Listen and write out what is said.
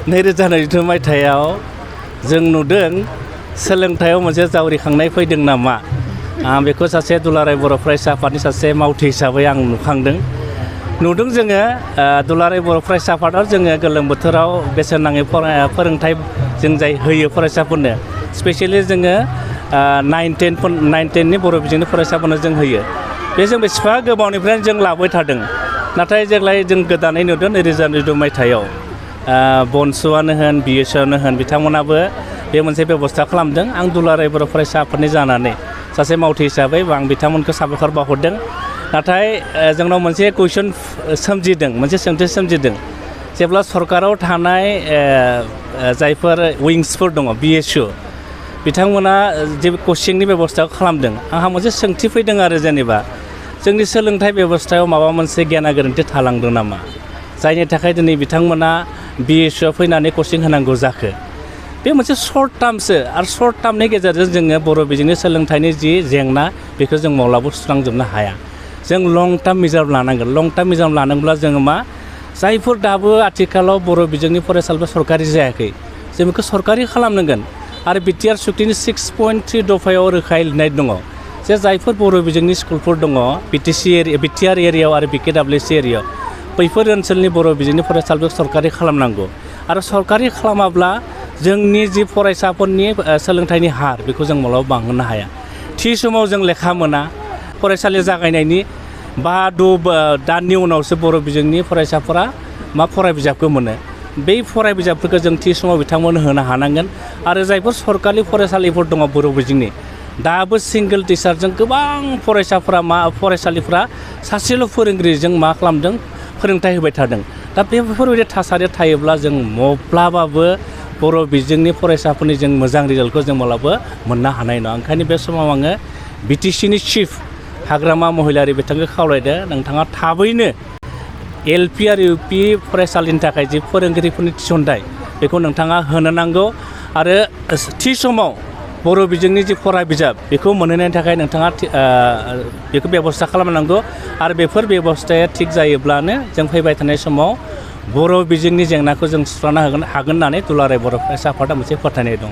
2022 मायथाइयाव जों नुदों सोलोंथायाव मोनसे जावरिखांनाय फैदों नामा बेखौ सासे दुलाराय बर' फरायसा आफादनि सासे मावथि हिसाबै आं नुखांदों नुदों जोङो दुलाराय बर' फरायसा आफादाव जोङो गोलोम बोथोराव बेसेन नाङै फोरोंथाय जों जाय होयो फरायसाफोरनो स्पेसियेलि जोङो 9-10 नि बर' बिजोंनि फरायसाफोरनो जों होयो बे जों बेसेबां गोबावनिफ्रायनो जों लाबाय थादों नाथाय जेब्लाय जों गोदानै नुदों 2022 मायथाइयाव BoNSUआनो होन BSUआनो होन बिथांमोनाबो बे मोनसे बेबस्था खालामदों आं दुलाराय बर' फरायसा आफादनि जानानै सासे मावथि हिसाबै आं बिथांमोनखौ साबायखर बावहरदों नाथाय जोंनाव मोनसे कुइसन सोमजिदों मोनसे सोंथि सोमजिदों जेब्ला सरकाराव थानाय जायफोर विंसफोर दङ BSU बिथांमोना जे कचिंनि बेबस्था खालामदों आंहा मोनसे सोंथि फैदों आरो जेनेबा जोंनि सोलोंथाइ बेबस्थायाव माबा मोनसे गेना गोरोन्थि थालांदों नामा जायनि थाखाय दिनै बिथांमोना BSUआव फैनानै कचिं होनांगौ जाखो बे मोनसे सर्ट टार्मसो आरो सर्ट टार्मनि गेजेरजों जोङो बर' बिजोंनि सोलोंथाइनि जि जेंना बेखौ जों माब्लाबाबो सुस्रांजोबनो हाया जों लं टार्म मेजार लानांगोन लं टार्म मेजार लानांगौब्ला जोङो मा जायफोर दाबो आथिखालाव बर' बिजोंनि फरायसालिफोरा सरकारि जायाखै जों बेखौ सरकारि खालामनांगोन आरो बिटिआर सुक्तिनि 6.3 दफायाव रोखायै लिरनाय दङ जे जायफोर बर' बिजोंनि स्कुलफोर दङ बिटिआर एरियायाव आरो BKWC एरियायाव बैफोर ओनसोलनि बर' बिजोंनि फरायसालिफोरखौ सरकारि खालामनांगौ आरो सरकारि खालामाब्ला जोंनि जि फरायसाफोरनि सोलोंथाइनि हार बेखौ जों माब्लाबा बांहोनो हाया थि समाव जों लेखा मोना फरायसालि जागायनायनि 5-6 दाननि उनावसो बर' बिजोंनि फरायसाफोरा मा फराय बिजाबखौ मोनो बै फराय बिजाबफोरखौ जों थि समाव बिथांमोननो होनो हानांगोन आरो जायफोर सरकारि फरायसालिफोर दङ बर' बिजोंनि दाबो सिंगोल टिचारजों गोबां फरायसालिफ्रा सासेल' फोरोंगिरिजों मा खालामदों फोरोंथाय होबाय थादों दा बेफोरबायदि थासारिया थायोब्ला जों माब्लाबाबो बर' बिजोंनि फरायसाफोरनि जों मोजां रिजाल्टखौ जों माब्लाबा मोननो हानाय नङा ओंखायनो बे समाव आङो BTCनि चिफ हाग्रामा महिलारि बिथांखौ खावलायदों नोंथाङा थाबैनो LP आरो UP फरायसालिनि थाखाय जि फोरोंगिरिफोरनि थिसनथाय बेखौ नोंथाङा होनो नांगौ आरो थि समाव बर' बिजोंनि जि फरा बिजाब बेखौ मोनहोनायनि थाखाय नोंथाङा बेखौ बेबस्था खालामनांगौ आरो बेफोर बेबस्थाया थिग जायोब्लानो जों फैबाय थानाय समाव बर' बिजोंनि जेंनाखौ जों सुस्रांनो हागोन होननानै दुलाराय बर' फरायसा आफादा मोनसे फोथायनाय दङ